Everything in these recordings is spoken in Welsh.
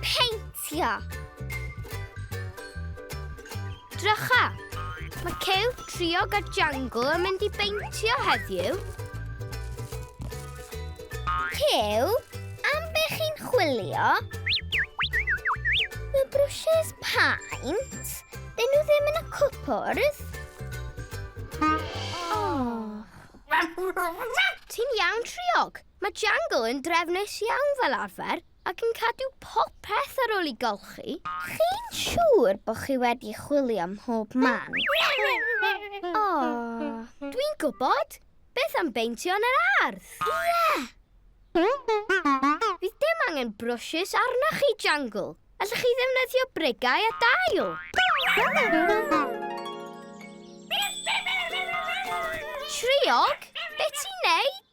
Peintio! Drycha! Mae Cyw, Triog a Jangle yn mynd i beintio heddiw. Cyw, am be chi'n chwilio? Y brwsys paent? Dyn nhw ddim yn y cwpwrdd? Oh. Ti'n iawn, Triog. Mae Jangle yn drefnus iawn fel arfer ac yn cadw popeth ar ôl i golchi. Chi'n siŵr bod chi wedi chwilio ym mhob man? O, dwi'n gwybod! Beth am beintio yn yr ardd? Ie! Fydd dim angen brwshys arnoch chi, Jangle. Allwch chi ddefnyddio brigau a dail. Triog, be ti'n neud?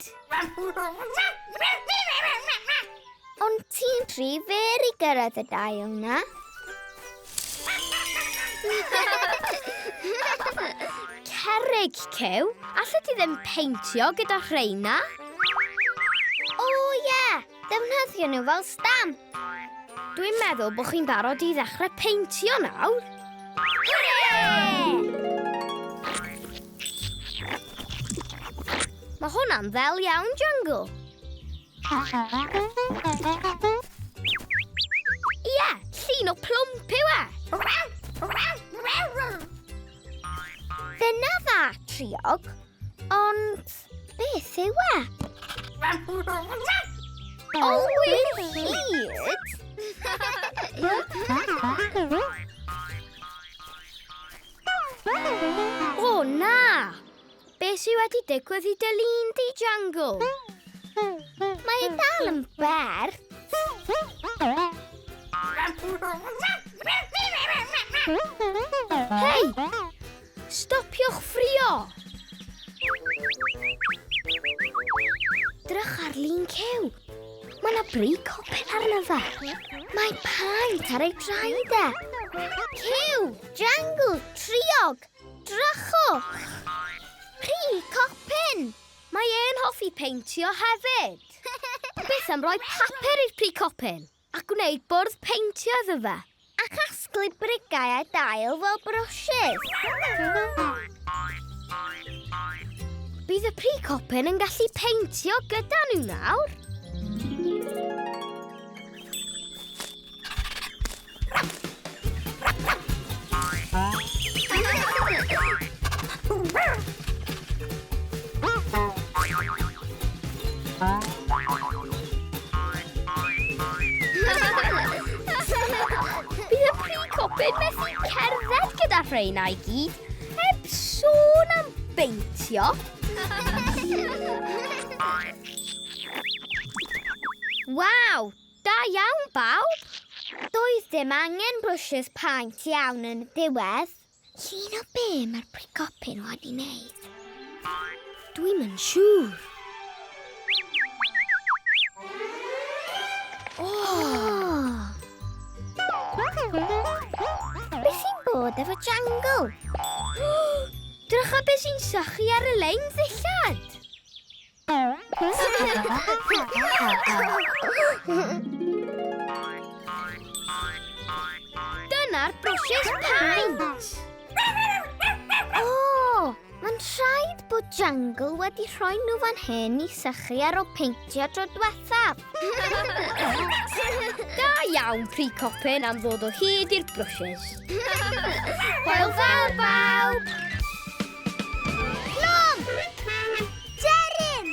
Ond ti'n rhy fyr i gyrraedd y dail na. Cerrig, Cyw. Allet ti ddim peintio gyda rheina? O, ie! Defnyddio nhw fel stamp. Dwi'n meddwl bod chi'n barod i ddechrau peintio nawr. Hwre! Mae hwnna'n ddel iawn, Jungle. Ie, llun o plwmp yw e. Dyna dda, Triog. Ond beth yw e? Olwyn hyd? O na! Be sy wedi digwydd i dy lun di, Jangle? Mae e dal yn berth. Hei! Stopiwch ffrio! Drych ar lun Cyw. Mae yna bri copyn arno fe. Mae paent ar ei draed e. Cyw, Jangle, Triog, drychwch! Pry copyn! Mae e'n hoffi peintio hefyd. Beth am roi papur i'r pry copyn a gwneud bwrdd peintio iddo fe? A chasglu brigau a dail fel brwshys. Bydd y pry copyn yn gallu peintio gyda nhw nawr. Bydd y pre-copyn methu cerdded gyda rheina i gyd, heb sôn am beintio. Waw, Da iawn, bawb! Doedd dim angen brwshys paent iawn yn y diwedd. Llun o be mae'r prycopyn wedi wneud? Dwi'm yn siŵr. Oh! Be sy'n bod efo Jangle? Drycha be sy'n sychu ar y lein ddillad! Dyna'r brwshys paent! O! Mae'n rhaid bod Jangle wedi rhoi nhw fan hyn i sychu ar ôl peintio tro diwethaf. Da iawn, Pri Copyn, am ddod o hyd i'r brwshys. Hwyl fawr, bawb! Plwm! Deryn!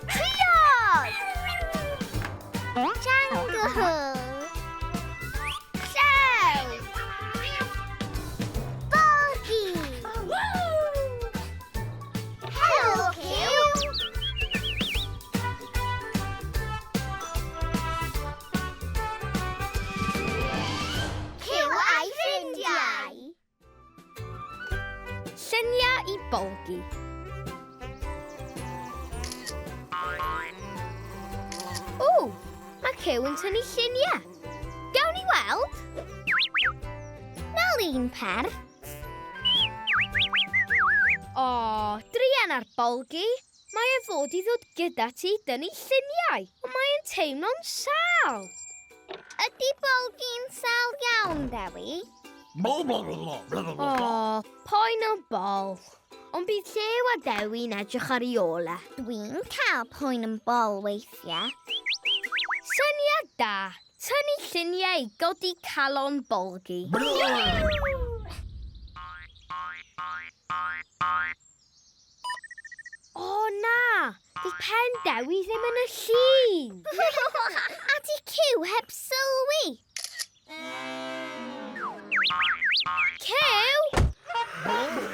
Triog! Jungle! Llew! Borgi! Helo, Cyw! Cyw a'i ffrindiau! Lluniau i bolgi. O, mae Cyw yn tynnu lluniau. Gawn ni weld? Nôl un per. O, druan ar bolgi. Mae e fod i ddod gyda ti i dynnu lluniau, ond mae e'n teimlo'n sâl. Ydy Bolgi'n sâl iawn, Dewi? O, poen o bol. Ond bydd Llew a Dewi'n edrych ar ei ôl e. Dwi'n cael poen yn bol weithiau. Syniad da. Tynnu lluniau i godi calon Bolgi. O na! Di pen Dewi ddim yn y llun! A di Cyw heb sylwi! Cyw!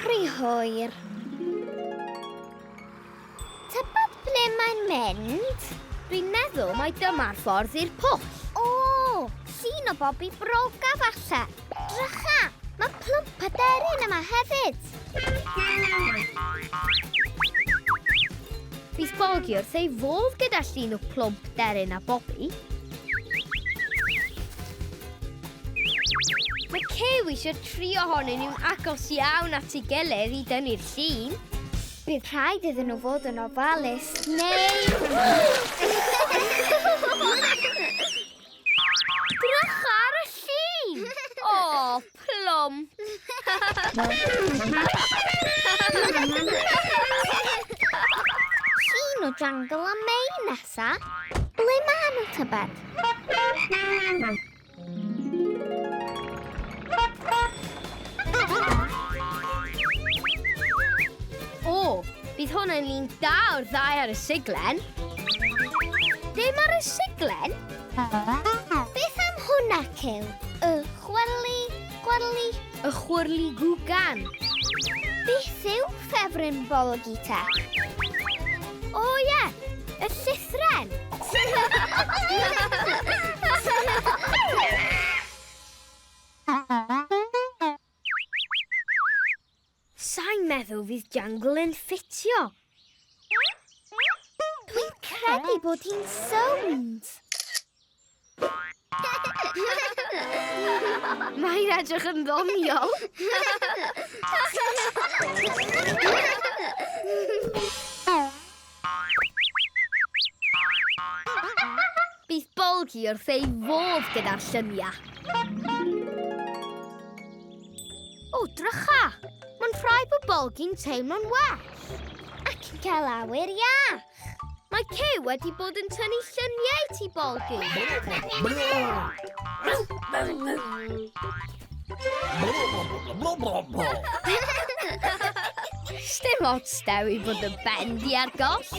Rhy hwyr. Tybed ble mae'n mynd? Dwi'n meddwl mai dyma'r ffordd i'r pwll. O, llun o Bobi Broga falle. Drycha, mae plwmp aderyn yma hefyd. Bydd Bolgi wrth ei fodd gyda llun o plwmp deryn a Bobi. Mae Cyw eisiau tri ohonyn nhw'n agos iawn at ei gilydd i dynnu'r llun. Bydd rhaid iddyn nhw fod yn ofalus, neu... Drycha ar y llun! O, plwm! Llun o Jangle a May nesa. Ble maen nhw tybed? O, bydd hwn yn un da o'r ddau ar y siglen. Dim ar y siglen? Beth am hwnna, Cyw? Y chwyrlu, gwyrlu? Y chwyrlu gwgan. Beth yw ffefryn bolgi te? O ie, y llithren. Sa'n meddwl fydd Jangle yn ffitio. Dwi'n credu bod hi'n sownd. Mae'n edrych yn ddoniol. Bydd Bolgi wrth ei fodd gyda'r lluniau. O, drycha! Mae'n rhaid bod Bolgi'n teimlo'n well. Ac yn cael awyr iach. Mae Cyw wedi bod yn tynnu lluniau i ti, Bolgi. Sdim ots, Dewi, bod y bendy ar goll.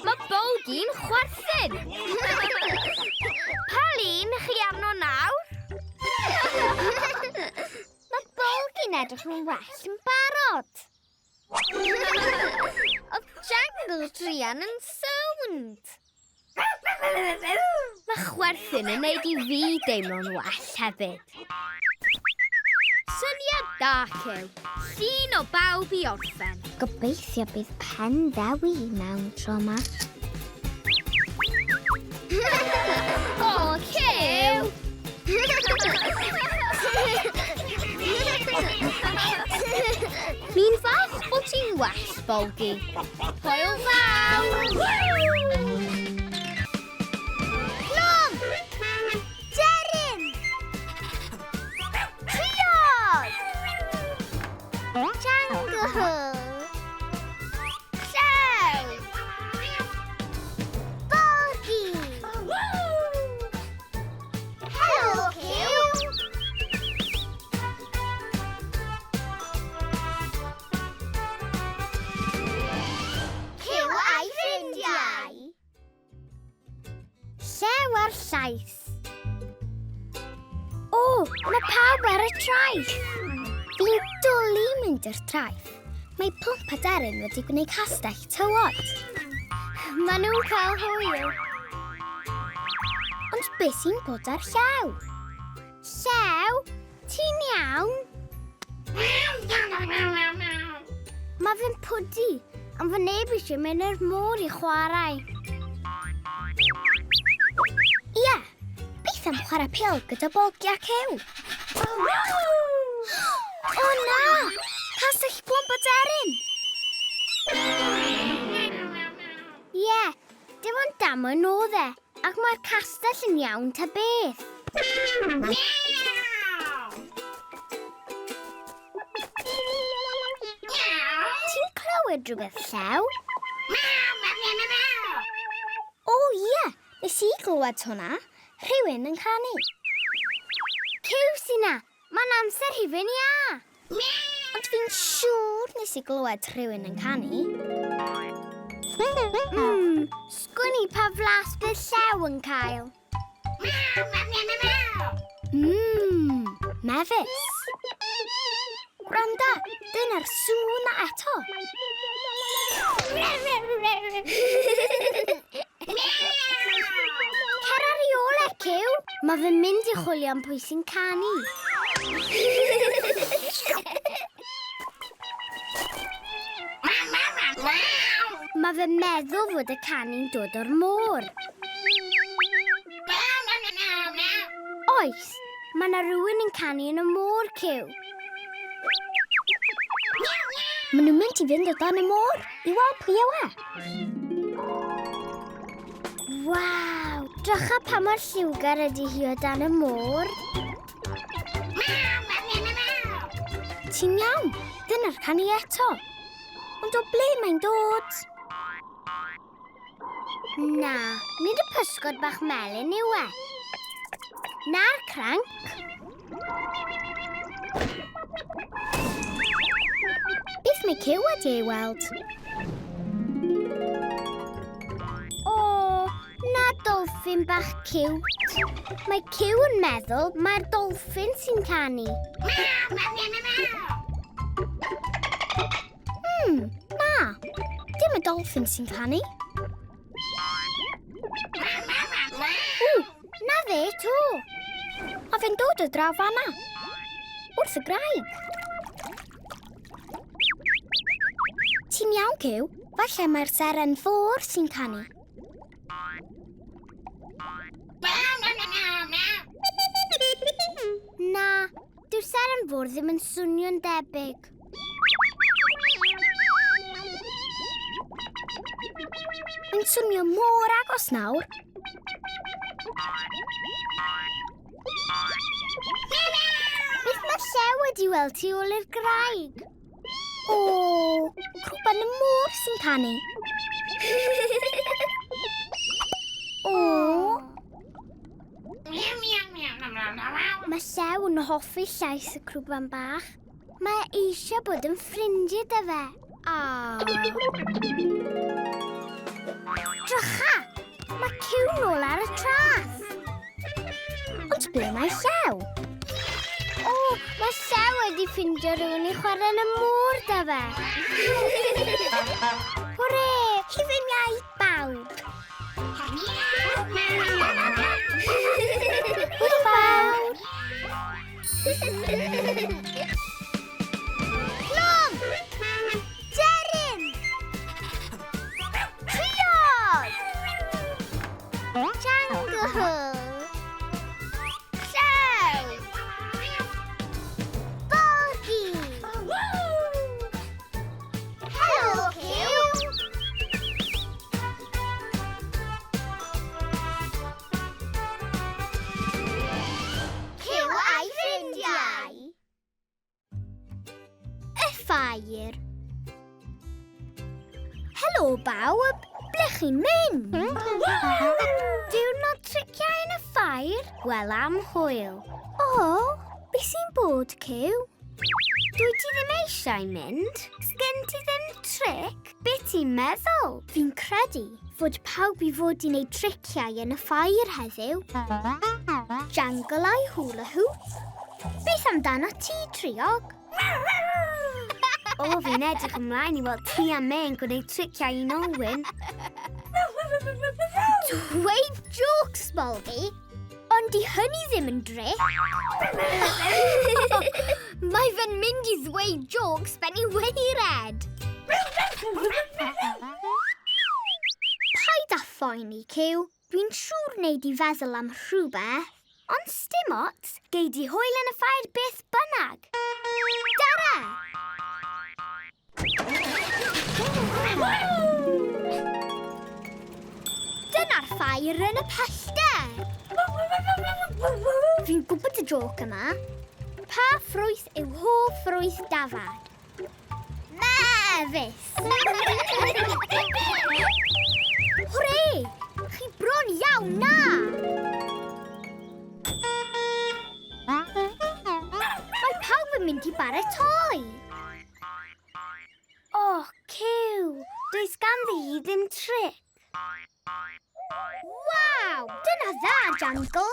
Mae Bolgi'n chwerthin. Pa lun chi arno nawr? Mae Bolgi'n edrych yn well yn barod. Oedd Jangle druan yn sownd. Mae chwerthin yn neud i fi deimlo'n well hefyd. Syniad da, Cyw. Llun o bawb i orffen. Gobeithio bydd pen Dewi mewn tro yma. O, Cyw! Ni'n falch bod ti'n well, Bolgi. Hwyl fawr! Plwm! Deryn! Triog! Jangle! Llew! Bolgi! Helo, Cyw! Cyw a'i ffrindiau! Llew a'r llais. O, mae pawb ar y traeth. Fi'n dwlu mynd i'r traeth. Mae plwmp aderyn wedi gwneud castell tywod. Maen nhw'n cael hwyl. Ond beth sy'n bod ar Llew? Llew, ti'n iawn? Mae fe'n pwdu, ond fy neb eisiau mynd i'r môr i chwarae. Ie, beth am chwarae pêl gyda Bolgi a Cyw? O na! Castell Plwmp Aderyn! Ie, dim ond damwain oedd e, ac mae'r castell yn iawn ta beth. Ti'n clywed rhywbeth llew? O ie, nes i glywed hwnna. Rhywun yn canu. Cyw sy 'na! Mae'n amser hufen iâ! Ond fi'n siŵr nes i glywed rhywun yn canu. Sgwn i pa flas bydd llew yn cael. Mmm, mefus. Gwranda, dyna'r sŵn 'na eto. Cer ar ei ôl e, Cyw. Mae fe'n mynd i chwilio am pwy sy'n canu. Mae fe'n meddwl fod y canu'n dod o'r môr. Oes, mae yna rhywun yn canu yn y môr, Cyw. Maen nhw'n mynd i fynd o dan y môr i weld pwy yw e. Waw! Drycha pa mor lliwgar ydy hi o dan y môr. Ti'n iawn, dyna'r canu eto. Ond o ble mae'n dod? Na, nid y pysgod bach melyn yw e. Na'r cranc. Beth mae Cyw wedi ei weld? O, na dolffin bach ciwt. Mae Cyw yn meddwl mae'r dolffin sy'n canu. Na. Dim y dolffin sy'n canu. Ww, na fe to. A fe'n dod o draw fanna. Wrth y graig. Ti'n iawn, Cyw. Falle mae'r seren fôr sy'n canu. Na, dyw'r seren fôr ddim yn swnio'n debyg. Mae'n swnio mor agos nawr. Beth mae Llew wedi weld tu ôl i'r graig? O, crwban y môr sy'n canu. O. Mae Llew yn hoffi llais y crwban bach. Mae e eisiau bod yn ffrindiau 'da fe. Aww. Drycha! Mae Cyw nôl ar y traeth. Ond ble mae Llew? O, mae Llew wedi ffindio rhywun i chwarae yn y môr 'da fe. Hwre! Hufen iâ i bawb! Hwyl fawr! Plwm! Deryn! Triog! Jungle! Llew! Boggy! Helo, Cyw! Cyw a'i ffrindiau. Y ffair. Helo bawb, ble chi'n mynd? Diwrnod triciau yn y ffair? Wel am hwyl. O, beth sy'n bod, Cyw? Dwi ti ddim eisiau mynd? Sgen ti ddim tric? Be ti'n meddwl? Fi'n credu fod pawb i fod i wneud triciau yn y ffair heddiw. Jangle a'i hula hoop. Beth amdano ti, Triog? O, fi'n edrych ymlaen i weld ti a May yn gwneud triciau i Nolwyn. Dweud jokes, Molby. Ond di hynny ddim yn dric. Mae fe'n mynd i ddweud jokes ben i weired. Paid â phoeni, Cyw. Dwi'n siŵr wneud i feddwl am rhywbeth. Ond sdim ots, gei di hwyl yn y ffair beth bynnag. Dara! Dyna'r ffair yn y pellter. jôc yma. Pa ffrwyth yw hoff ffrwyth dafad? Mefus! Hwre! Chi bron iawn na! Mae pawb yn mynd i baratoi. O, oh, Cyw! Does ganddi hi ddim tric. Waw! Dyna dda, Jangle!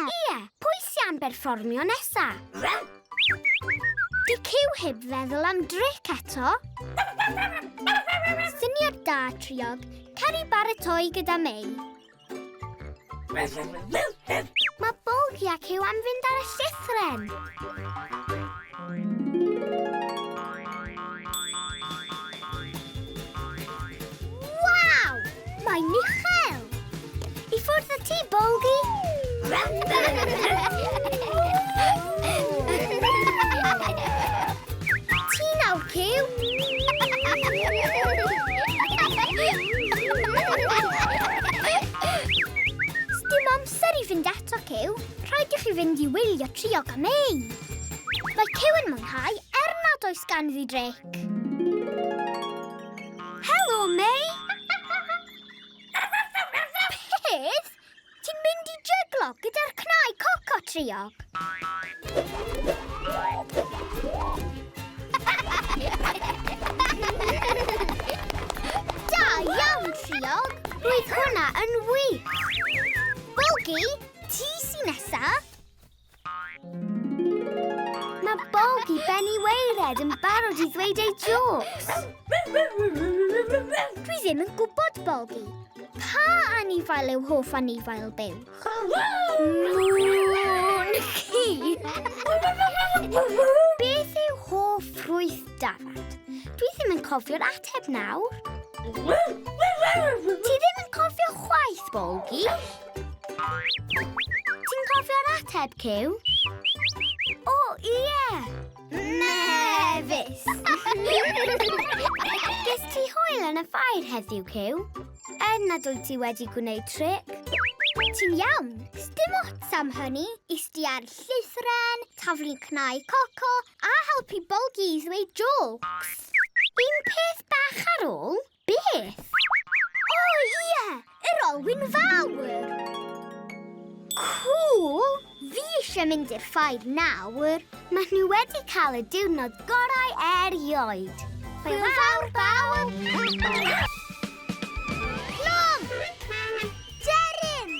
Ie, pwy sy am berfformio nesa? Di Cyw heb feddwl am dric eto. Syniad da, Triog. Cer i baratoi gyda Mei. Mae Bolgi a Cyw am fynd ar y llithren. Waw! Mae'n uchel! I ffwrdd â ti, Bolgi! Ti nawr, Cyw! Sdim amser i fynd eto, Cyw. Rhaid i chi fynd i wylio Triog a Mei. Mae Cyw yn mwynhau er nad oes ganddi dric. Helo, Mei! Beth? Ti'n mynd i jyglo gyda'r cnau coco, Triog? Da iawn, Triog! Roedd hwnna yn wych! Bolgi, ti sy nesa! Mae Bolgi ben i weired yn barod i ddweud ei jôcs. Dwi ddim yn gwybod, Bolgi. Pa anifail yw hoff anifail byw? Mŵn chi! Beth yw hoff ffrwyth dafad? Dwi ddim yn cofio'r ateb nawr. Ti ddim yn cofio chwaith, Bolgi? Ti'n cofio'r ateb, Cyw? O, ie! Mefus! Ges ti hwyl yn y ffair heddiw, Cyw? Er nad wyt ti wedi gwneud tric. Ti'n iawn, sdim ots am hynny. Isti ar llithren, taflu cnau coco a helpu Bolgi i ddweud jôcs. Un peth bach ar ôl? Beth? O, ie! Yr olwyn fawr! Cŵl! Fi eisiau mynd i'r ffair nawr. Mae nhw wedi cael y diwrnod gorau erioed. Hwyl fawr, bawb! Plwm! Deryn!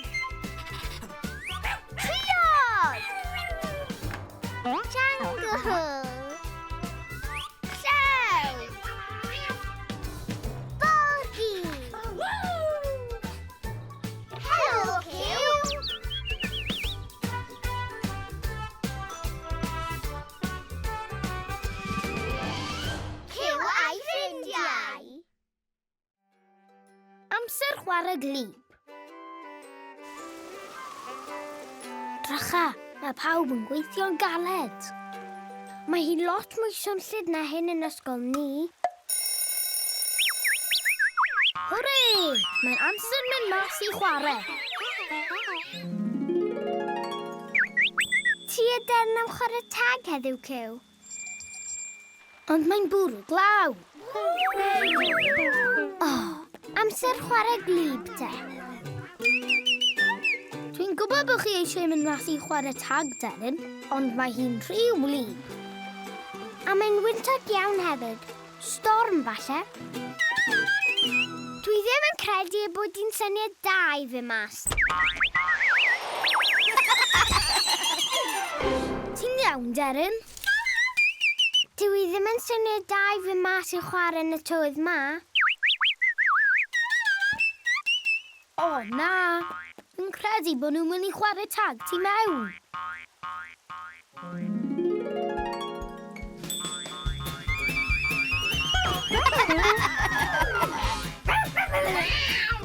Triog! Jungle! Llew! Bolgi! Helo, Cyw! Cyw a'i ffrindiau! Amser chwarae glib. Drycha, mae pawb yn gweithio'n galed. Mae hi'n lot mwy swnllyd na hyn yn ysgol ni. Hwrê! Mae'n amser mynd mas i chwarae. Ti a Darren am chwarae tag heddiw, Cyw? Ond mae'n bwrw glaw. O, amser chwarae gwlyb te. Dwi'n gwybod bod chi eisiau mynd mas i chwarae tag, Deryn, ond mae hi'n rhy wlyb. A mae'n wyntog iawn hefyd. Storm, falle. Dwi ddim yn credu ei bod hi'n syniad da i fy mas. Ti'n iawn, Deryn? Dw i ddim yn syniad da i fy mas i chwarae yn y tywydd ma. O, na! Fi'n credu bod nhw'n mynd i chwarae tag tu mewn.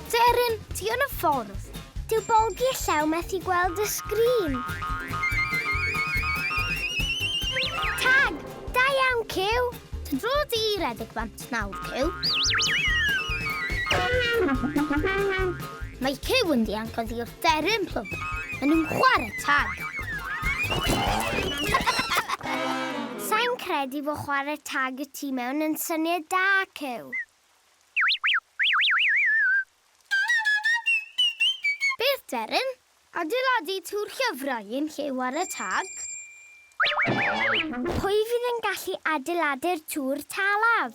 Deryn, ti yn y ffordd. Dyw Bolgi a Llew methu gweld y sgrin. Tag! Da iawn, Cyw! Dy dro di i redeg bant nawr, Cyw. Mae Cyw yn dianc oddi wrth deryn plwmp. Maen nhw'n chwarae tag. Sa'n credu bod chwarae tag y tu mewn yn syniad da, Cyw. Beth, Deryn? Adeiladu tŵr llyfrau yn lle ware tag? Pwy fydd yn gallu adeiladu'r tŵr talaf?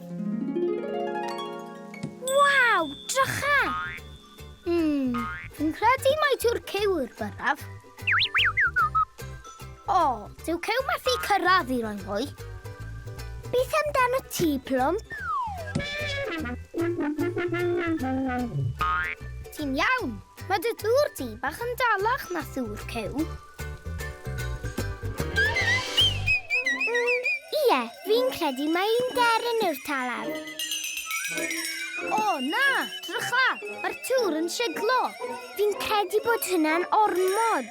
Waw, drycha! Fi'n credu mai tŵr Cyw yw'r byrraf. O, dyw Cyw methu cyrraedd i roi mwy. Beth amdano ti, Plwmp? Ti'n iawn. Mae dy dŵr di bach yn dalach na thŵr Cyw. Ie, fi'n credu mai un deryn yw'r talaf. O, na! Drycha! Mae'r tŵr yn siglo. Fi'n credu bod hynna'n ormod.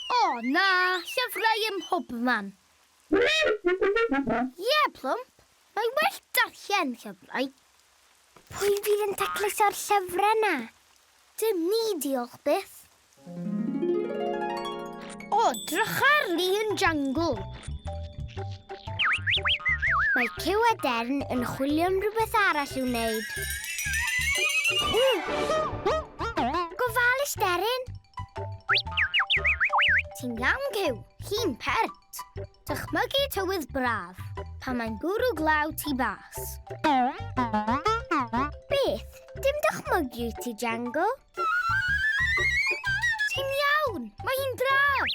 O, na! Llyfrau ym mhobman. Ie, Plwmp. Mae well darllen llyfrau. Pwy fydd yn tacluso'r llyfrau na? Dim ni, diolch byth. O, drycha ar lun Jangle. Mae Cyw a Deryn yn chwilio am rhywbeth arall i'w wneud. Gofalus, Deryn! Ti'n iawn, Cyw. Hi'n pert. Dychmygu tywydd braf, pan mae'n bwrw glaw tu bas. Beth? Dim dychmygu wyt ti, Jangle? Ti'n iawn! Mae hi'n braf!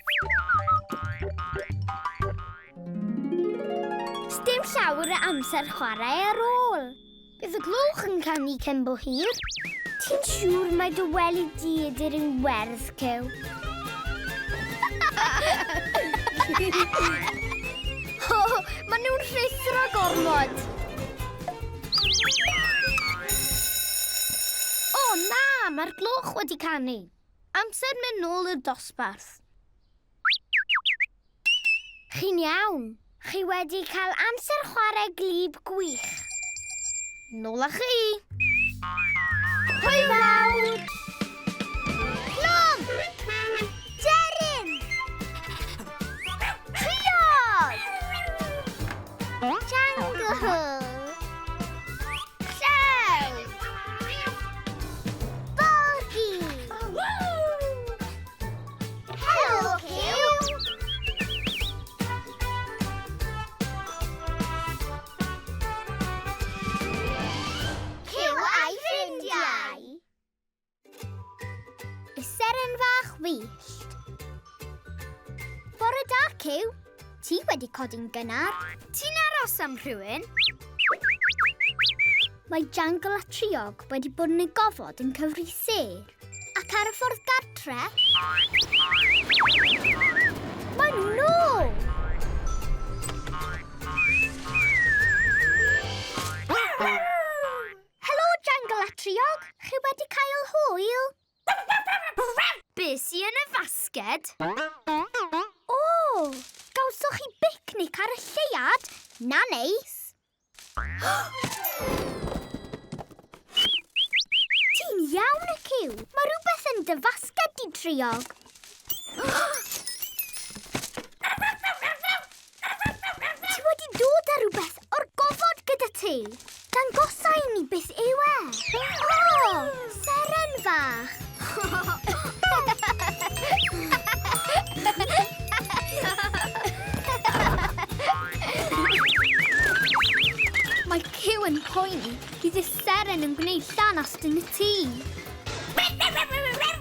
Sdim llawer o amser chwarae ar ôl. Bydd y gloch yn canu cyn bo hir. Ti'n siŵr mai dy wely di ydy'r un werdd, Cyw? O, maen nhw'n rhuthro gormod. O, na, mae'r gloch wedi canu. Amser mynd nôl i'r dosbarth. Chi'n iawn. Chi wedi cael amser chwarae glib gwych. Nôl â chi. Hwyl fawr! Plwmp! Deryn! Triog! Jangle! Llew! Borgi! Helo, Cyw! Cyw a'i ffrindiau! Y seren fach wyllt. Bore da, Cyw. Ti wedi codi'n gynnar. Ti'n aros am rhywun? Mae Jangle a Triog wedi bod yn y gofod yn cyfri sêr. Ac ar y ffordd gartre... Maen nhw nôl! Helo, Jangle a Triog. Chi wedi cael hwyl? Be sy yn y fasged? O, gawsoch chi bicnic ar y lleuad? Na neis. Ti'n iawn, y Cyw. Mae rhywbeth yn dy fasged di, Triog. Ti wedi dod â rhywbeth o'r gofod gyda ti. Dangosa i ni beth yw e. O, seren fach. Mae Cyw yn poeni bydd y seren yn gwneud llanast yn y tŷ.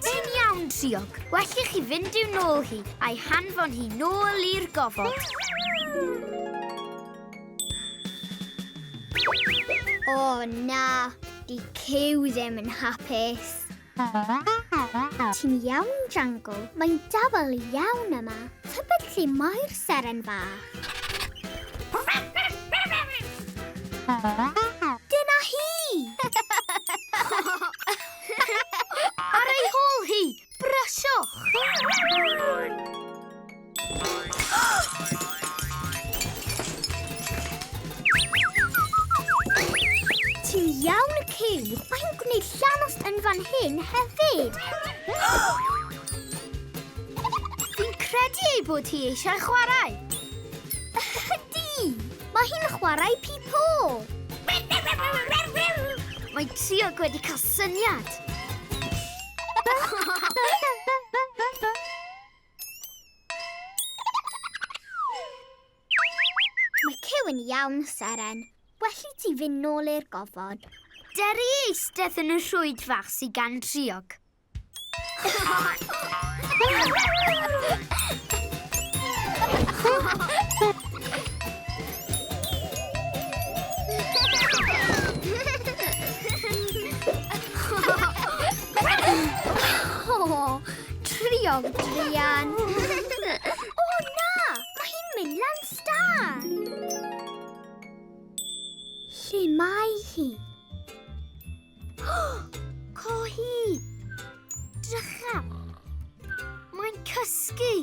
Ti'n iawn, Triog. Well i chi fynd i'w nôl hi a'i hanfon hi nôl i'r gofod. O na, di Cyw ddim yn hapus. Ti'n iawn, Jangle. Mae'n dawel iawn yma. Tybed lle mae'r seren fach? Dyna hi! Ar ei hôl hi, brysiwch! Ti'n iawn, Cyw. Mae hi'n gwneud llanast yn fan hyn hefyd. Fi'n credu ei bod hi eisiau chwarae. Ydy! Mae hi'n chwarae pi-po. Mae Triog wedi cael syniad. Mae Cyw yn iawn, Seren. Well i ti fynd nôl i'r gofod. Deri eistedd yn y rhwyd fach sydd gan Triog. O, Triog druan. O na, mae hi'n mynd lan star. Lle mae hi? Co hi! Drycha! Mae'n cysgu.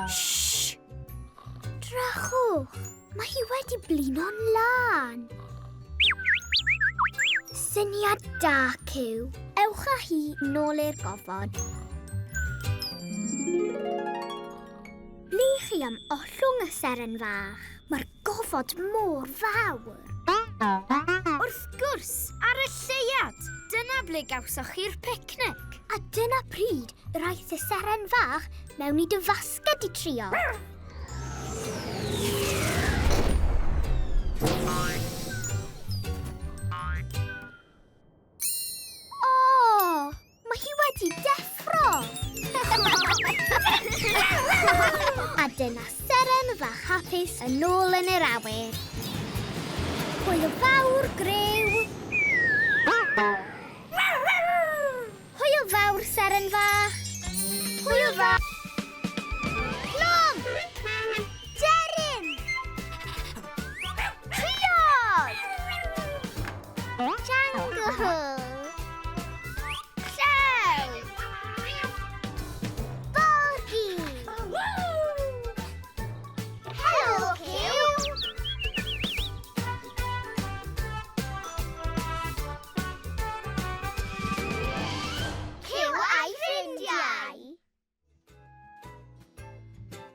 Shh! Drychwch! Mae hi wedi blino'n lân. Syniad da, Cyw. Ewch â hi nôl i'r gofod. Ble chi am ollwng y seren fach? Mae'r gofod mor fawr. Wrth gwrs, ar y lleuad. Dyna ble gawsoch chi'r picnic. A dyna pryd yr aeth y seren fach mewn i dy fasged i trio. O, mae hi wedi deffro! A dyna seren fach hapus yn ôl yn yr awyr. Hwyl fawr, griw! Hwyl fawr, seren fach! Hwyl fawr! Plwm! Deryn! Triog! Jungle! Llew! Borgi! Helo, Cyw! Cyw a'i ffrindiau!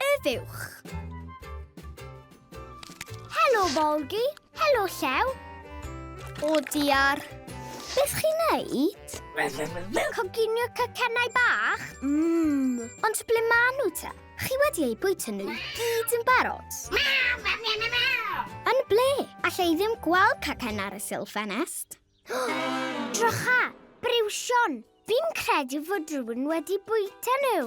Y fuwch. Helo, Bolgi. Helo, Llew. O, diar. Beth chi'n neud? Coginio cacennau bach? Mmm. Ond ble maen nhw te? Chi wedi eu bwyta nhw i gyd yn barod? Yn ble? Alla i ddim gweld cacen ar y sil ffenest. Drycha, briwsion. Fi'n credu fod rhywun wedi bwyta nhw.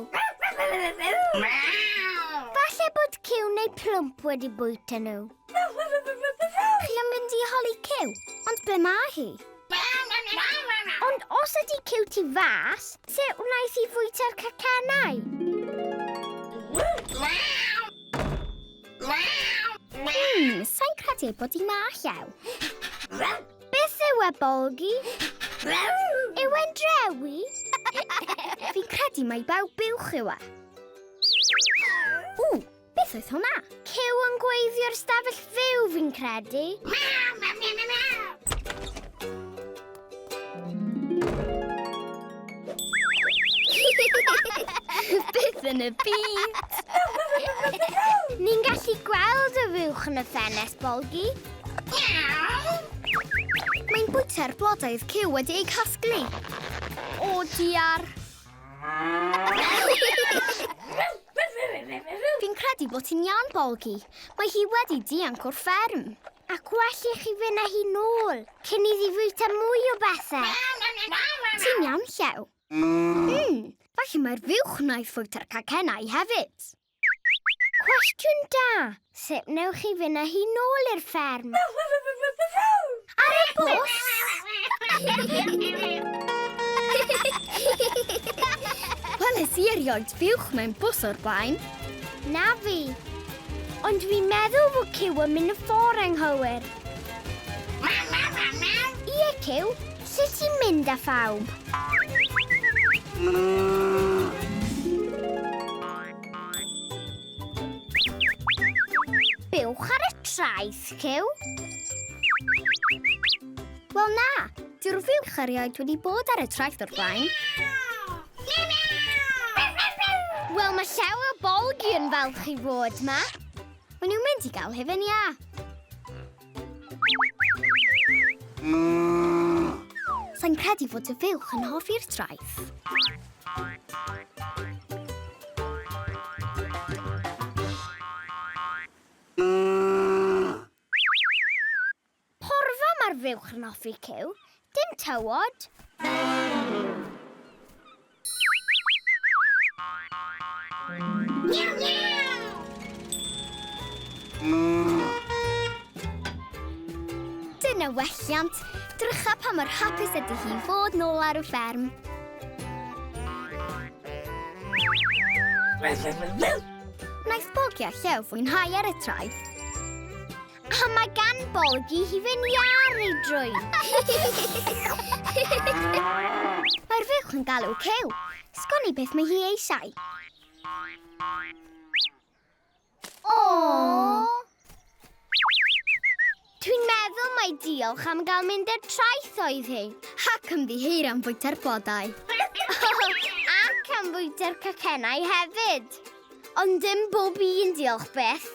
Falle bod Cyw neu Plwmp wedi bwyta nhw. Chi am fynd i holi Cyw, ond ble mae hi? Ond os ydy Cyw tu fas, sut wnaeth hi fwyta'r cacennau? Sa'n credu bod hi ma, Llew. Beth yw e, Bolgi? Yw e'n drewi? Fi'n credu mai baw buwch yw e. Ww, beth oedd hwnna? Cyw yn gweithio'r stafell fyw, fi'n credu. Beth yn y byd? Ni'n gallu gweld y fuwch yn y ffenest, Bolgi. Mae'n bwyta'r blodau oedd Cyw wedi eu casglu. O, diar. Fi'n credu bod ti'n iawn, Bolgi. Mae hi wedi dianc o'r fferm. Ac well i chi fynd â hi nôl, cyn iddi fwyta mwy o bethau. Ti'n iawn, Llew? Falle mae'r fuwch wnaeth fwyta'r cacennau hefyd. Cwestiwn da. Sut wnewch chi fynd â hi nôl i'r fferm? Ar y bws? Weles i erioed fuwch mewn bws o'r blaen. Na fi. Ond fi'n meddwl fod Cyw yn mynd y ffordd anghywir. Ie, Cyw, sut ti'n mynd â phawb? fuwch ar y traeth, Cyw? Wel na, dyw'r fuwch erioed wedi bod ar y traeth o'r blaen. Wel, mae llew o bolgi yn falch i fod ma. Maen nhw'n mynd i gael hufen iâ. Sa'n credu fod y fuwch yn hoffi'r traeth. Porfa mae'r fuwch yn hoffi cyw, dim tywod. Dyna welliant. Drycha pa mor hapus ydy hi fod nôl ar y fferm. Wnaeth Bogi a Llew fwynhau ar y traeth. A mae gan Bolgi hufen iâ ar ei drwyn. Mae'r fuwch yn galw Cyw. Sgwn i beth mae hi eisiau. O! Dwi'n meddwl mai diolch am gael mynd i'r traeth oedd hi. Ac ymddiheuro am fwyta'r blodau. Ac am fwyta'r cacennau hefyd. Ond dim bob un, diolch byth.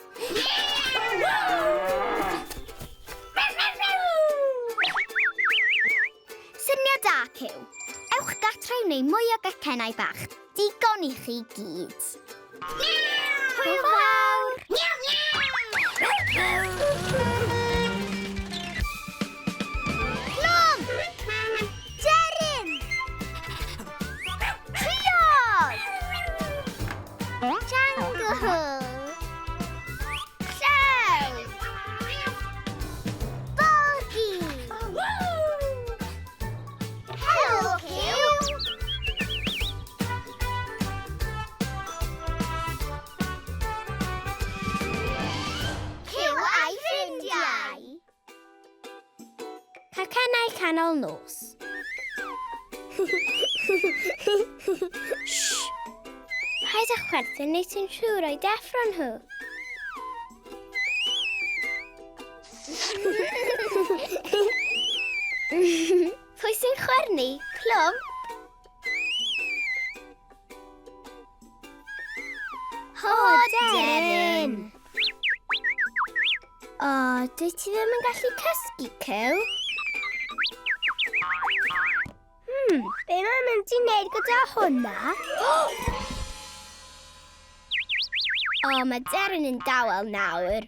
Syniad da, Cyw. Ewch gatre i wneud mwy o gacennau bach. Digon i chi gyd. Hwyl fawr! Plwm! Deryn! Triog! Jungle! Llew! Bolgi! Helo, Cyw! Cyw a'i ffrindiau! Cacennau canol nos. Shh! Paid â chwerthin neu ti'n siŵr o'i deffro nhw. Pwy sy'n chwernu? Plwm? O, deryn! O, dwi ti ddim yn gallu cysgu, Cyw? Be mae'n mynd i wneud gyda hwnna? O, mae Deryn yn dawel nawr.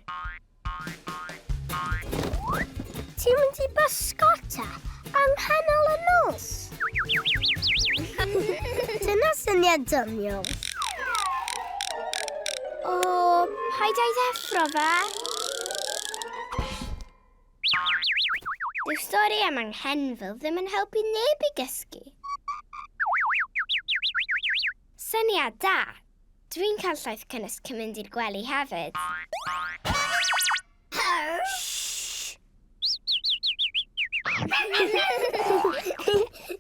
Ti'n mynd i bysgota yng nghanol y nos? Dyna syniad doniol. O, paid â'i ddeffro fe. Dyw stori am anghenfil ddim yn helpu neb i gysgu. Syniad da. Dwi'n cael llaeth cynnes cyn mynd i'r gwely hefyd.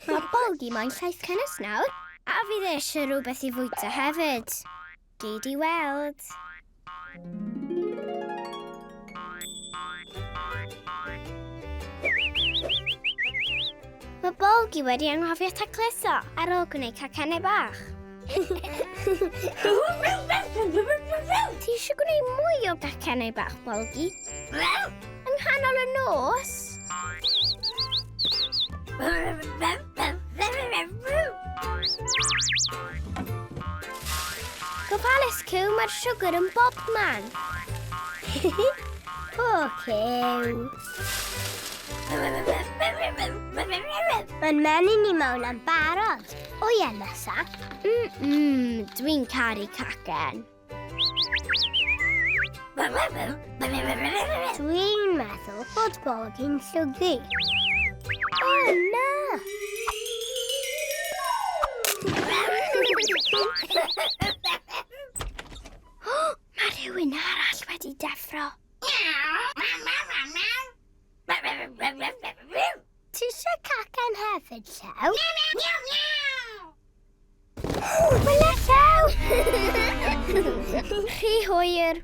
Mae Bolgi moyn llaeth cynnes nawr, a fydd e eisiau rhywbeth i fwyta hefyd. Gei di weld. Mae Bolgi wedi anghofio tacluso ar ôl gwneud cacennau bach. Ti eisiau gwneud mwy o gacennau bach, Bolgi? Yng nghanol y nos? Gofalus, Cyw, mae'r siwgr yn bob man. O, Cyw. Mae'n menyn i mewn am barod. O ie, nesa. Dwi'n caru cacen. Dwi'n meddwl bod Bolgi'n llwgu. O, na! Mae rhywun arall wedi deffro. Ti eisiau cacen hefyd, Llew? Mae na Llew! Rhy hwyr.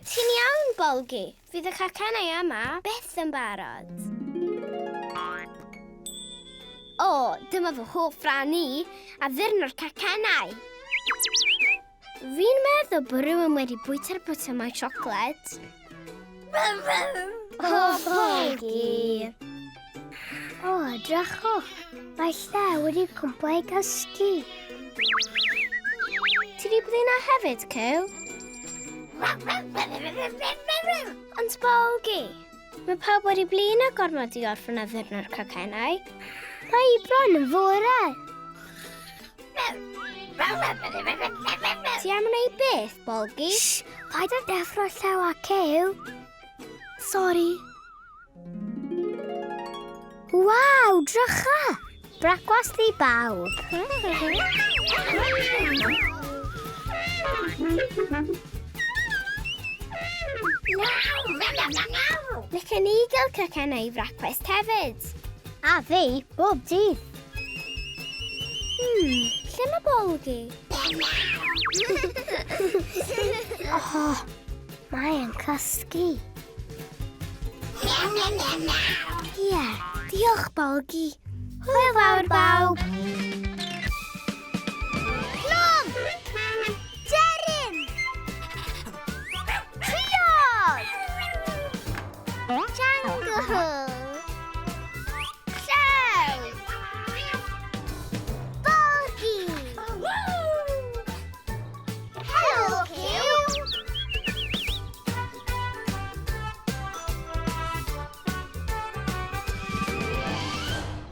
Ti'n iawn, Bolgi. Fydd y cacennau yma byth yn barod. O, dyma fy hoff ran i, addurno'r cacennau. Fi'n meddwl bod rhywun wedi bwyta'r botymau siocled. O, Bolgi! O, drychwch! Mae lle wedi cwmpo i gysgu. Ti di blino hefyd, Cyw? Ond Bolgi, mae pawb wedi blino gormod i orffen addurno'r cacennau. Mae i bron yn fore. Ti am wneud beth, Bolgi? Shh! Paid â deffro Llew a Cyw. Sori. Waw, drycha! Brecwast i bawb. Licen i gael cacennau i frecwast hefyd. A fi, bob dydd. Lle mae Bolgi? Oh, mae e'n cysgu. Ie, diolch Bolgi. Hwyl fawr bawb. Plwm! Deryn! Triog! Jungle! Llew! Bolgi! Helo, Cyw!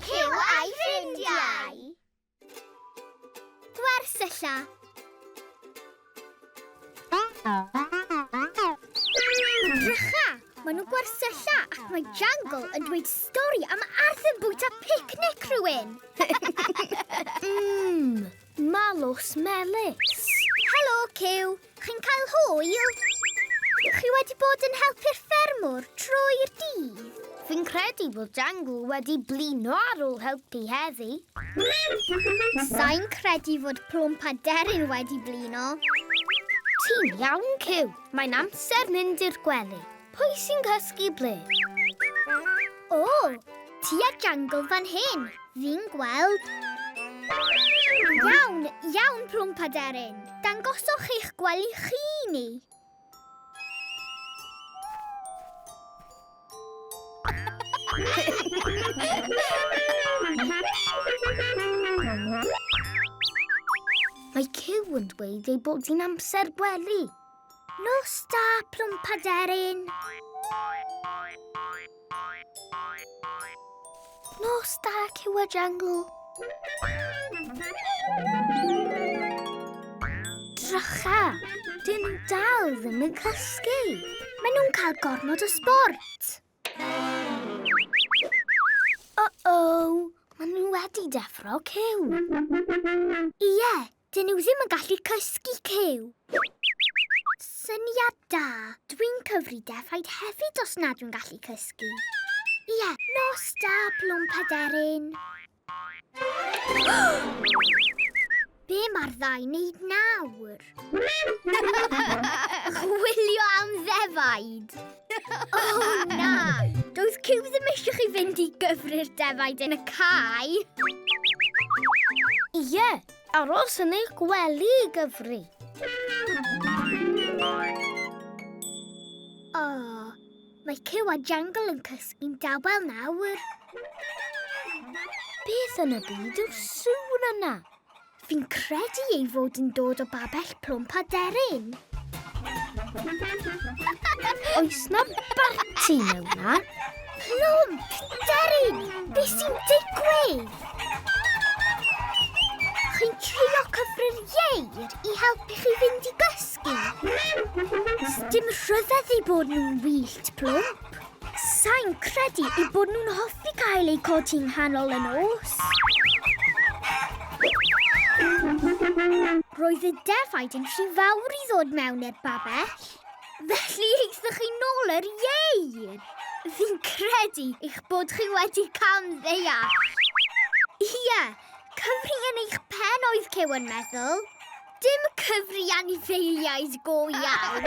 Cyw a'i ffrindiau! Gwersylla! Drycha! Maen nhw'n gwersylla ac mae Jangle yn dweud stori am arth yn bwyta picnic rhywun. Malws melys. Helo, Cyw. Chi'n cael hwyl? Chi wedi bod yn helpu'r ffermwr trwy'r dydd? Fi'n credu bod Jangle wedi blino ar ôl helpu heddi. Sa'n credu fod Plwmp a Deryn wedi blino. Ti'n iawn, Cyw. Mae'n amser mynd i'r gwely. Pwy sy'n cysgu ble? O, ti a Jangle fan hyn. Fi'n gweld. Iawn, iawn, Plwmp a Deryn. Dangoswch eich gwely chi i ni. Mae Cyw yn dweud ei bod hi'n amser gwely. Nos da, Plwmp a Deryn. Nos da, Cyw a Jangle. Drycha, dyn nhw dal ddim yn cysgu. Maen nhw'n cael gormod o sbort. Uh-oh, maen nhw wedi deffro Cyw. Ie, dyn nhw ddim yn gallu cysgu Cyw. Syniad da. Dwi'n cyfri defaid hefyd os nad dwi'n gallu cysgu. Ie, nos da, Plwmp a Deryn. Be mae'r ddau wneud nawr? Chwilio am ddefaid. O na! Doedd Cyw ddim eisiau chi fynd i gyfri'r defaid yn y cae. Ie, aros yn eich gwely i gyfri. O, mae Cyw a Jangle yn cysgu'n dawel nawr. Beth yn y byd yw'r sŵn yna? Fi'n credu ei fod yn dod o babell Plwmp a Deryn. Oes na barti mewn na? Plwmp! Deryn! Be sy'n digwydd? Chi'n trio cyfri'r ieir i helpu chi fynd i gysgu? Dim rhyfedd eu bod nhw'n wyllt, Plwmp. Sa'n credu eu bod nhw'n hoffi cael eu codi'n nghanol y nos. Roedd y defaid yn rhy fawr i ddod mewn i'r babell. Felly aethoch chi nôl yr ieir. Fi'n credu eich bod chi wedi camddeall. Ie, cyfri yn eich pen oedd Cyw yn meddwl. Dim cyfri anifeiliaid go iawn.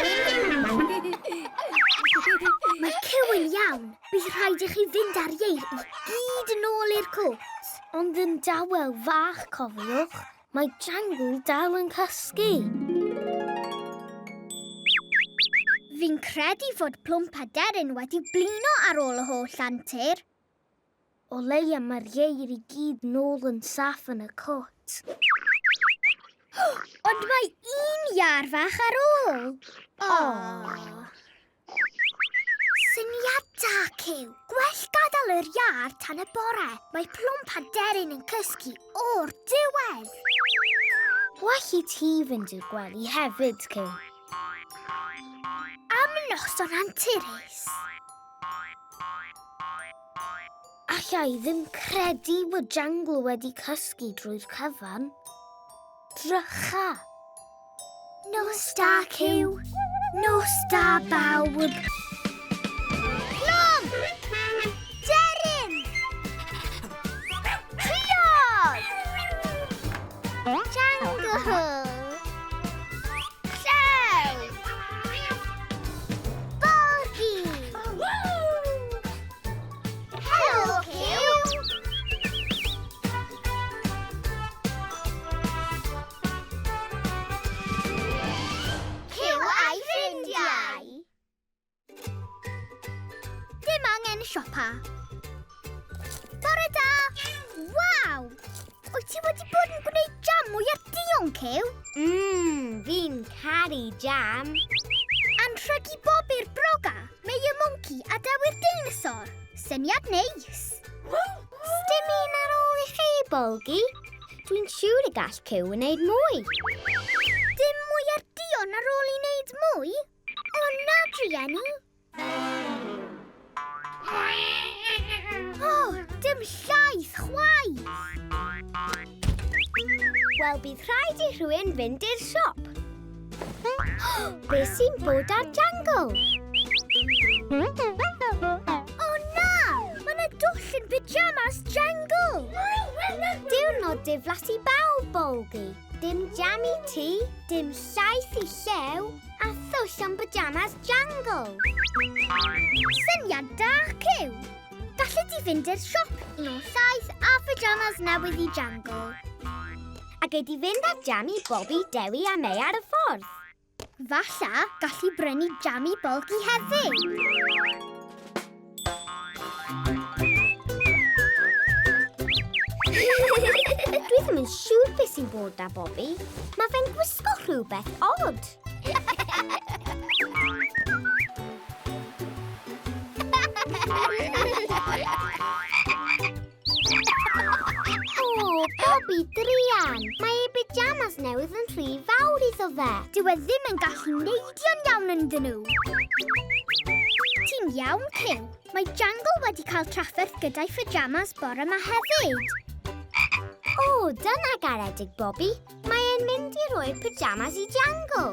Mae Cyw yn iawn. Bydd rhaid i chi fynd ar ieir i gyd yn ôl i'r cwt. Ond yn dawel fach, cofiwch, mae Jangle dal yn cysgu. Fi'n credu fod Plwmp a Deryn wedi blino ar ôl y holl antur. O leia mae'r ieir i gyd nôl yn saff yn y cwt. Ond mae un iâr fach ar ôl. Oh. Syniad da, Cyw. Gwell gadael yr iâr tan y bore. Mae Plwmp a Deryn yn cysgu o'r diwedd. Well i ti fynd i'r gwely hefyd, Cyw. Am noson anturus. Alla i ddim credu bod Janglo wedi cysgu drwy'r cyfan. Drycha. Nos da, Cyw. Nos da, bawb. Plum! Deryn! Triog! Jangle! Llew! Borgi! Helo, Cyw! Cyw a'i ffrindiau! Dim angen siopa. Bore da! Waw! Wyt ti wedi bod yn gwneud jam mwyar duon, Cyw? Fi'n caru jam. Anrheg i Bobi'r broga, Mei y mwnci a Dewi'r deinosor. Syniad neis. Sdim un ar ôl i chi, Bolgi. Dwi'n siŵr y gall Cyw wneud mwy. Dim mwyar duon ar ôl i wneud mwy? O na, drueni. O, dim llaeth chwaith. Wel, bydd rhaid i rhywun fynd i'r siop. Be sy'n bod ar Jangle? O na! Mae yna dwll yn pyjamas Jangle! Diwrnod diflas i bawb, Bolgi. Dim jam i ti, dim llaeth i Llew, a thwll yn pyjamas Jangle. Syniad da, Cyw! Gallet ti fynd i'r siop i nôl llaeth a pyjamas newydd i Jangle. A gei di fynd â jam i Bobi, Dewi a May ar y ffordd. Falla, gallu brynu jam i Bolgi hefyd. Dwi ddim yn siŵr beth sy'n bod â Bobi. Mae fe'n gwisgo rhywbeth od. O, Bobi druan! Mae ei pyjamas newydd yn rhy fawr iddo fe. Dyw e ddim yn gallu neidio'n iawn ynddyn nhw. Ti'n iawn, Cyw. Mae Jangle wedi cael trafferth gyda'i phyjamas bore yma hefyd. O, dyna garedig, Bobi. Mae e'n mynd i roi'r pyjamas i Jangle.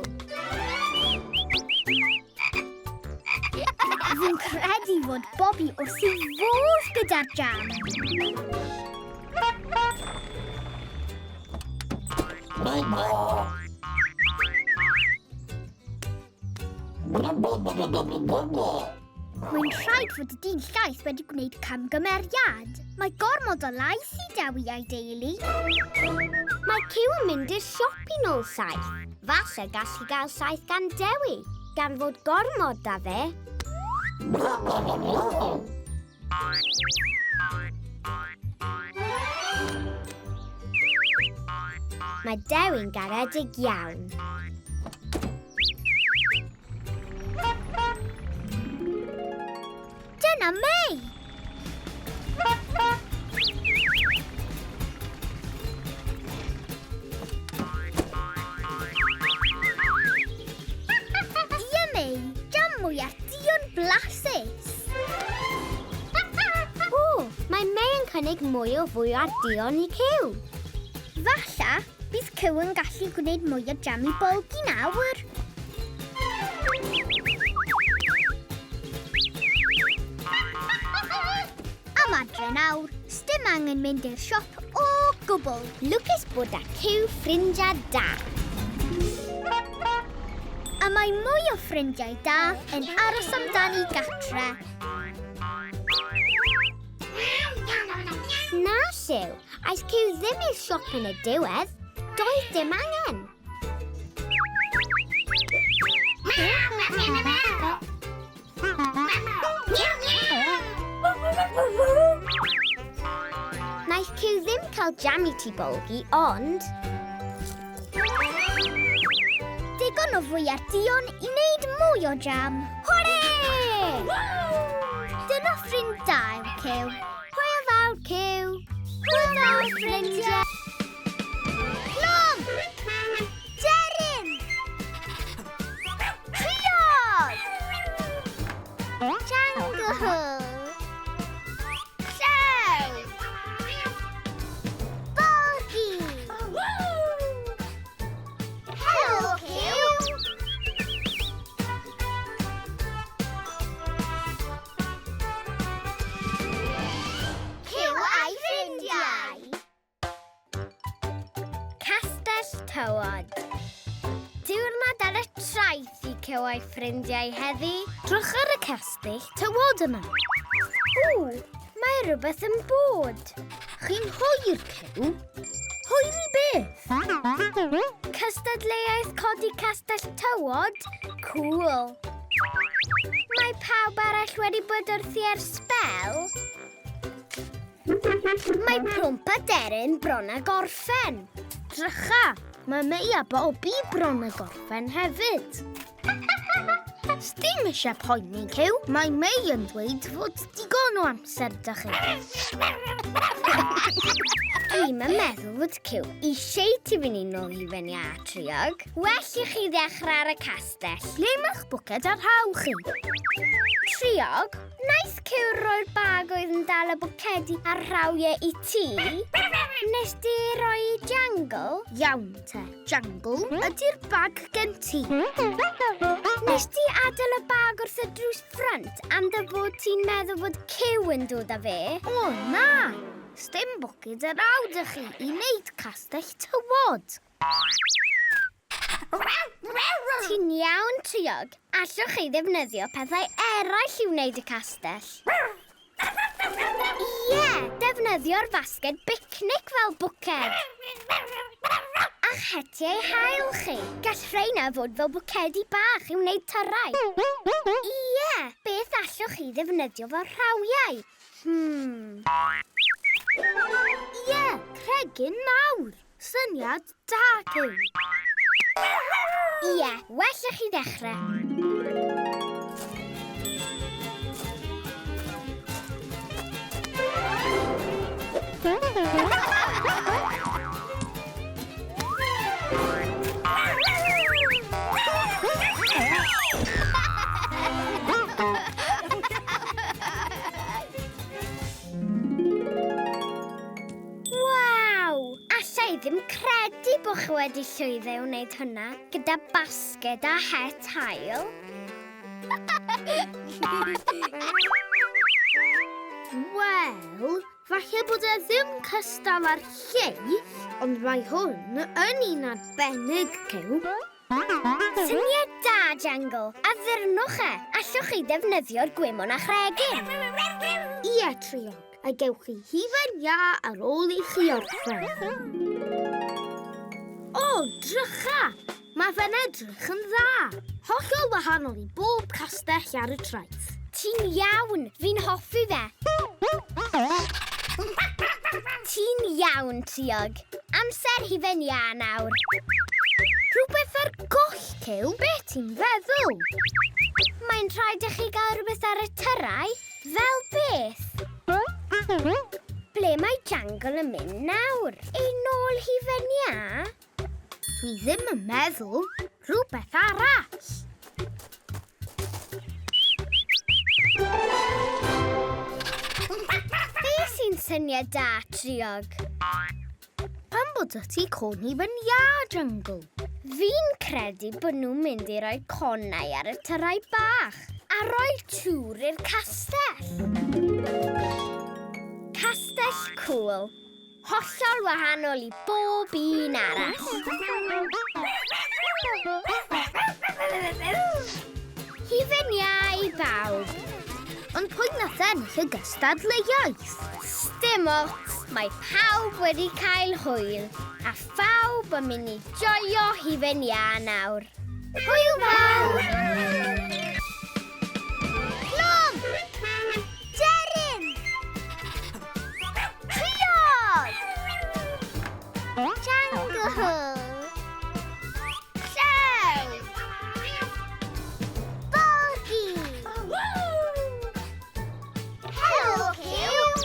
Fi'n credu fod Bobi wrth ei fodd gyda'r jam. Mae'n rhaid fod y dyn llaeth wedi gwneud camgymeriad. Mae gormod o laeth i Dewi a'i deulu. Mae Cyw yn mynd i'r siop i nôl llaeth. Falle gall hi gael llaeth gan Dewi, gan fod gormod da fe. Mae Dewi'n garedig iawn. Dyna May! Ia May, jam mwyar duon blasus. O, mae May yn cynnig mwy o fwyar duon i Cyw. Falla, bydd Cyw yn gallu gwneud mwy o jam i Bolgi nawr. Am adre nawr, sdim angen mynd i'r siop o gwbl. Lwcus bod â Cyw ffrindiau da. Mae mwy o ffrindiau da yn aros amdani gatre. Na, Siw. Aeth Cyw ddim i'r siop yn y diwedd. Doedd dim angen. Naeth Cyw ddim cael jam i ti bolgi, ond... Digon o fwyar duon i wneud mwy o jam. Hwre! Dyna ffrind da yw Cyw. Hwyl fawr, Cyw. Hwyl fawr, ffrindiau. Plum! Deryn! Triog! Jungle! Llew! Bolgi! Helo, Cyw! Cyw a'i ffrindiau! Castell Tywod. Diwrnod ar y traeth i Cyw a'i ffrindiau heddi. Drych ar y castell tywod yma. Ww, mae rhywbeth yn bod. Chi'n hwyr, Cyw. Hwyr i beth? Cystadleuaeth codi castell tywod? Cool. Mae pawb arall wedi bod wrthi ers sbel. Mae Plwmp a Deryn bron a gorffen. Drycha, mae Mei a Bobi bron a gorffen hefyd. Sdim eisiau poeni, Cyw. Mae Mei yn dweud fod digon o amser da chi. Dwi'm yn meddwl fod Cyw eisiau ti fynd i nôl i fyny a Triog. Well i chi ddechrau ar y castell. Ble mae'ch bwced ar rhaw chi? Triog, wnaeth Cyw roi'r bag oedd yn dal y bwcedi a'r rhawiau i ti? Nes di roi i Jangle? Iawn te, Jangle, ydy'r bag gen ti? Nes di adael y bag wrth y drws ffrynt am dy fod ti'n meddwl fod Cyw yn dod â fe? O na! Sdim bwced ar raw da chi i wneud castell tywod. Ti'n iawn, Triog. Allwch chi ddefnyddio pethau eraill i wneud y castell. Ie, defnyddio'r fasged bicnic fel bwced. A'ch hetiau haul chi. Gall rheina fod fel bwcedi bach i wneud tyrau. Ie, beth allwch chi ddefnyddio fel rhawiau? Ie, cregyn mawr. Syniad da, Cyw. Ie, well i chi ddechrau. Waw! Alla i ddim credu bod chi wedi llwyddo i wneud hynna gyda basged a het haul. Wel, falle bod e ddim cystal â'r lleill, ond mae hwn yn un arbennig, Cyw. Syniad da, Jangle. Addurnwch e. Allwch chi ddefnyddio'r gwymon a chregyn. Ie, Triog, a gewch chi hufen iâ ar ôl i chi orffen. O, drycha! Mae fe'n edrych yn dda. Hollol wahanol i bob castell ar y traeth. Ti'n iawn. Fi'n hoffi fe. Ti'n iawn, Triog. Amser hufen iâ nawr. Rhywbeth ar goll, Cyw? Be ti'n feddwl? Mae'n rhaid i chi gael rhywbeth ar y tyrau. Fel beth? Ble mae Jangle yn mynd nawr? I nôl hufen iâ? Dwi ddim yn meddwl. Rhywbeth arall. Be sy'n syniad da, Triog? Pam bod y ti côn hufen iâ, Jungle? Fi'n credu bod nhw'n mynd i roi conau ar y tyrau bach a roi tŵr i'r castell. Castell cŵl. Hollol wahanol i bob un arall. Hufen iâ i bawb. Ond pwy nath ennill y gystadleuaeth? Sdim ots, mae pawb wedi cael hwyl, a phawb yn mynd i joio hufen iâ nawr. Hwyl fawr! Plwm! Deryn! Triog! Jungle! Llew! Bolgi! Helo, Cyw!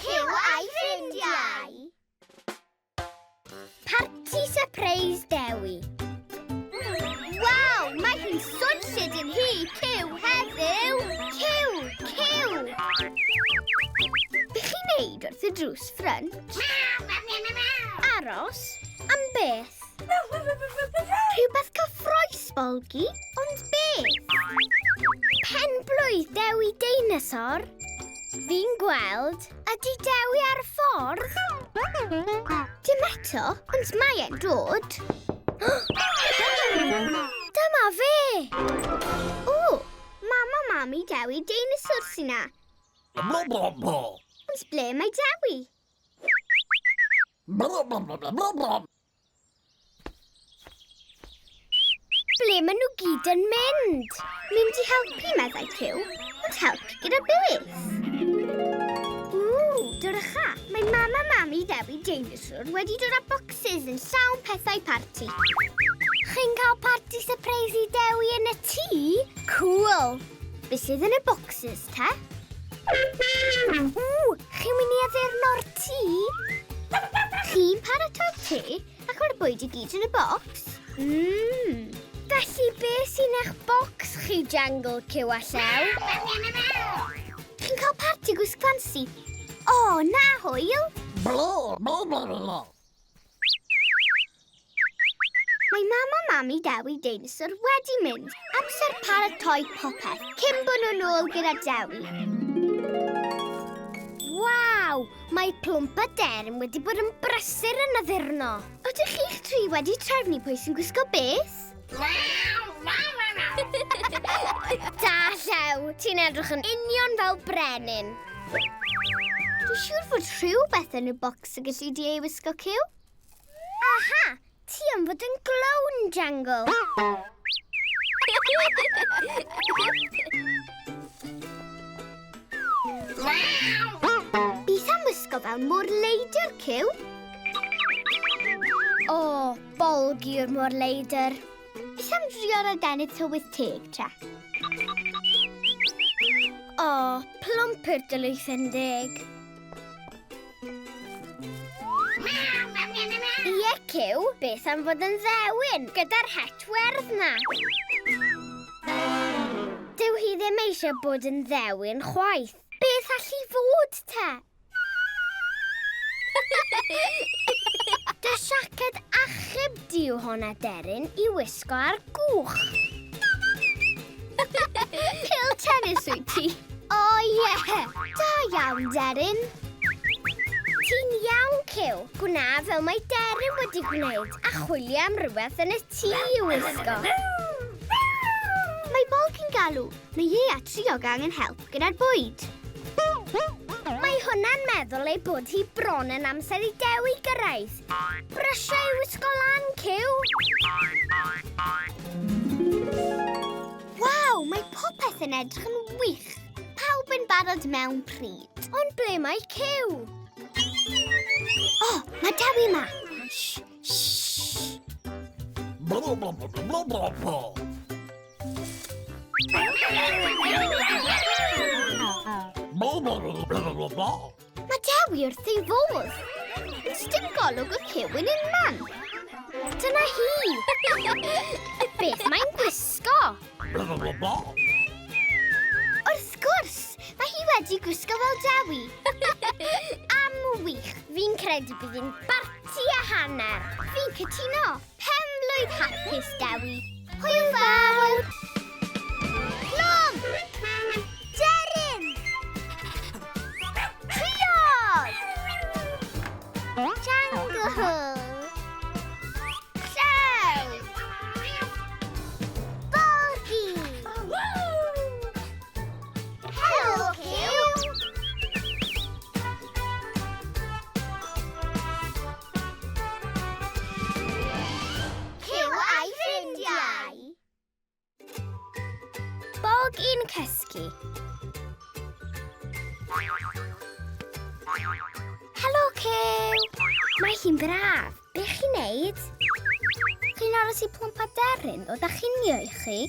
Cyw a'i ffrindiau! Parti surprise Dewi. Waw, mae hi'n swnllyd yn hi, Cyw, heddiw! Cyw, Cyw! Be chi'n neud wrth y drws ffrynt? Aros? Am beth? Rhywbeth cyffroes, Bolgi, ond beth? Pen-blwydd Dewi Deinosor? Fi'n gweld, ydy Dewi ar y ffordd? Dim eto, ond mae e'n dod. Dyma fe! O, mam a mami Dewi deinosor sy'n na. Ond ble mae Dewi? Ble maen nhw gyd yn mynd? Mynd i helpu, meddai Cyw. Ond helpu gyda beth? Ww, drycha. Mae mam a mami Dewi Deinosor wedi dod â bocsys yn llawn pethau parti. Chi'n cael parti surprise i Dewi yn y tŷ? Cool! Be sydd yn y bocsys, te? Ww, chi'n mynd i addurno'r tŷ? Chi'n paratoi'r tŷ ac mae'r bwyd i gyd yn y bocs? Felly be sy'n eich bocs chi, Jangle, Cyw a Llew? Chi'n cael parti gwisg ffansi? O, na hwyl! Mae mam a mami Dewi Deinosor wedi mynd. Amser paratoi popeth cyn bod nhw'n ôl gyda Dewi. Waw! Mae Plwmp a Deryn wedi bod yn brysur yn addurno. Ydych chi'ch tri wedi trefnu pwy sy'n gwisgo beth? Da, Llew! Ti'n edrych yn union fel brenin. Dwi'n siŵr fod rhywbeth yn y bocs y gallu di ei wisgo, Cyw. Aha! Ti am fod yn glown, Jangle. Beth am wisgo fel môr-leidr, Cyw? O, Bolgi yw'r môr-leidr. Beth am drio'r adenydd tywydd teg, te? O, Plwmp yw'r dylwythen deg. Ie, Cyw, beth am fod yn ddewin gyda'r het werdd na? Dyw hi ddim eisiau bod yn ddewin chwaith. Beth all hi fod, te? Dy siaced achub di yw honna, Deryn, i wisgo ar gwch. Pêl tennis wyt ti? O, ie! Da iawn, Deryn. Ti'n iawn, Cyw. Gwna fel mae Deryn wedi gwneud a chwilio am rhywbeth yn y tŷ i wisgo. Mae Bolgi'n galw. Mae e a Triog angen help gyda'r bwyd. Mae hwnna'n meddwl ei bod hi bron yn amser i Dewi gyrraedd. Brysia i wisgo lan, Cyw. Waw, mae popeth yn edrych yn wych. Pawb yn barod mewn pryd. Ond ble mae Cyw? O, mae Dewi yma. Shh, shh. Mae Dewi wrth ei fodd. Ond dim golwg o Cyw yn unman. Dyna hi. Beth mae'n gwisgo? Wrth gwrs, mae hi wedi gwisgo fel Dewi. Am wych, fi'n credu bydd hi'n barti a hanner. Fi'n cytuno. Pen-blwydd hapus, Dewi. Hwyl fawr! Plwm! Deryn! Triog! Llew! Bolgi! Helo, Cyw! Cyw a'i ffrindiau! Bog yn cysgu. Helo, Cyw! Mae hi'n braf. Be chi'n neud? Chi'n aros i Plwmp a Deryn ddod â chinio i chi?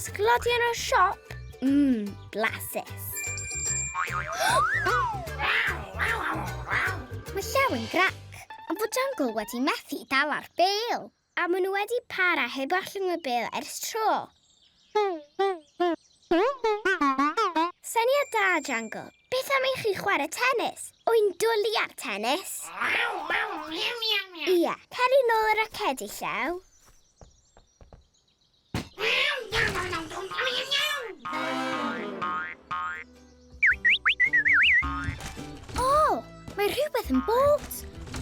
Sglodion o'r siop? Mmm, blasus. Mae Llew yn grac, ond fod Jungle wedi methu dal ar bêl. A maen nhw wedi para heb ollwng y bêl ers tro. Syniad da, Jungle. Beth am i chi chwarae tennis? Wy'n dwlu ar tennis. Ie, cer i nôl y racedi, Llew. O, mae rhywbeth yn bod.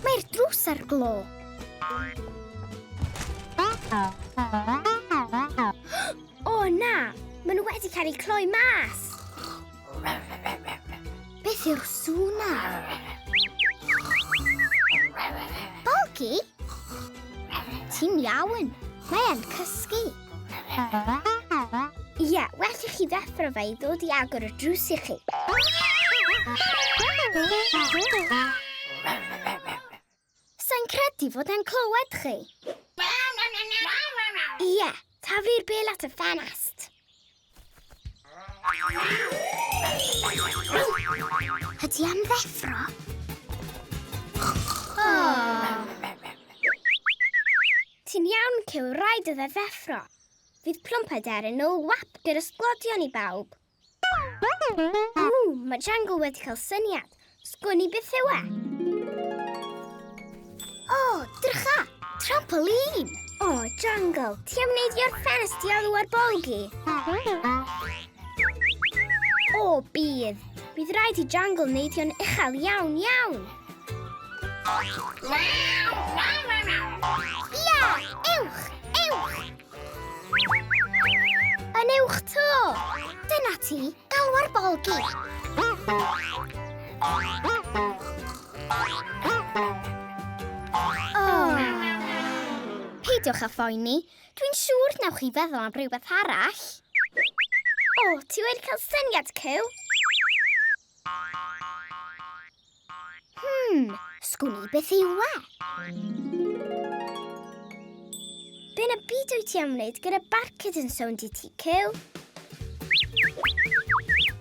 Mae'r drws ar glo. O na, maen nhw wedi cael eu cloi mas. Beth yw'r sŵn na? Bolgi? Ti'n iawn. Mae e'n cysgu. Ie, well i chi ddeffro fe i ddod i agor y drws i chi. Sa'n credu fod e'n clywed chi. Ie, taflu'r bêl at y ffenest. Ydy am ddeffro? Oh. Ti'n iawn, Cyw, rhaid iddo ddeffro. Fydd Plwmp a Deryn nôl wap gyda sglodion i bawb. Ww, mae Django wedi cael syniad. Sgwn i beth yw e. O, oh, drycha! Trampolin! O, oh, Django, ti am wneud i'r ffenest i alw ar bolgi? O, oh, bydd. Bydd rhaid i Django neidio'n uchel iawn, iawn. Ia! Uwch! Uwch! Yn uwch to! Dyna ti, galw ar bolgi. Oh. Peidiwch â phoeni, dwi'n siŵr newch chi feddwl am rhywbeth arall. O, oh, ti wedi cael syniad, Cyw? Sgwn i beth yw e? Be yn y byd wyt ti am wneud gyda barcud yn sownd i ti, Cyw?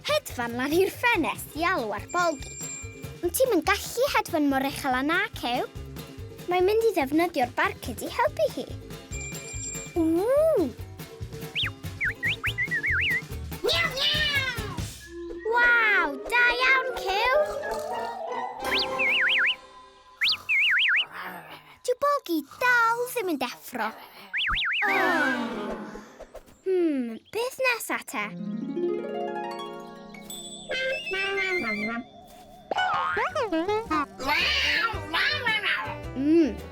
Hedfan lan i'r ffenest i alw ar bolgi. Ond ti'm yn gallu hedfan mor uchel â na, Cyw. Mae'n mynd i ddefnyddio'r barcud i helpu hi. Ww! Waw, da iawn, Cyw! Dyw Bolgi dal ddim yn deffro. Oh. Beth nesa te?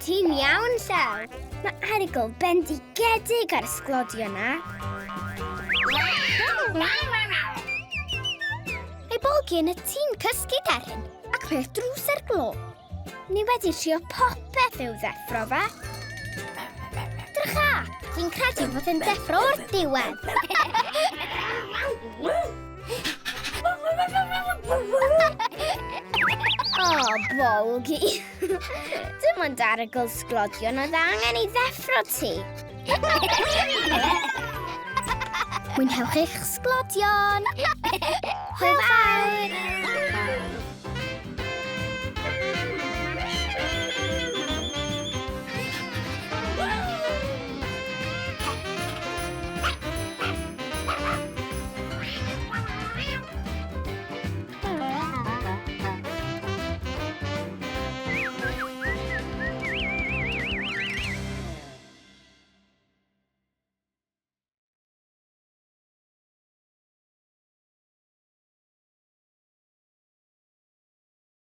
Ti'n iawn, Llew. Mae arogl bendigedig ar y sglodio na. Mae Bolgi yn y tîm cysgu deryn, ac mae'r drws ar glo. Ni wedi trio popeth i'w ddeffro fe. Drycha, fi'n credu fod yn deffro o'r diwedd. O, oh, Bolgi. Dim ond arogl sglodion oedd angen i ddeffro ti. Mwynhewch eich sglodion. Hwyl fawr.